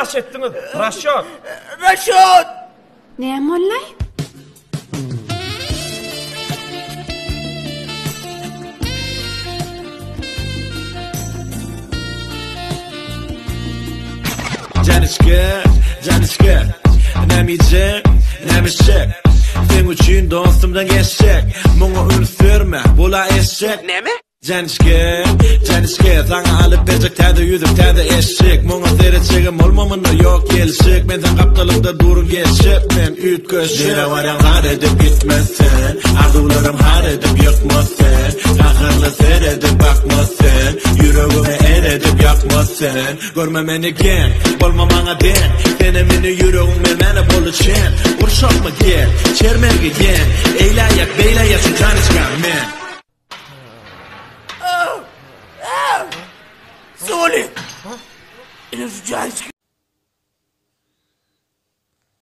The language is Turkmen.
Ýagşy etdiňiz. Rasçot. Rasçot. Näme boldy? Janyçka, janyçka, näme iýjek, näme içjek? Seň üçin dostumdan geçjek. Muňa üns berme, bula eşek. Näme? Janyçka, janyçka, saňa alyp berjek täze ýüzük, täze eşik. Muňa seretjegem bolma, munda ýok gelşik. Men seň gapdalyňda durun gelşip, men üýtgeşik. Nirä barýaň zar edip gitme sen, arzuwlarym har edip ýykma sen. Gaharly seredip bakma sen, ýüregimi eredip ýakma sen. Görme meni geň, bolma maňa deň Senem indi ýüregiň bermäne boldy çen Urşalmy gel, çermegi ýeň Eýläýek, beýläýek şu janyçkam men. Soli! Ine şu janyçka.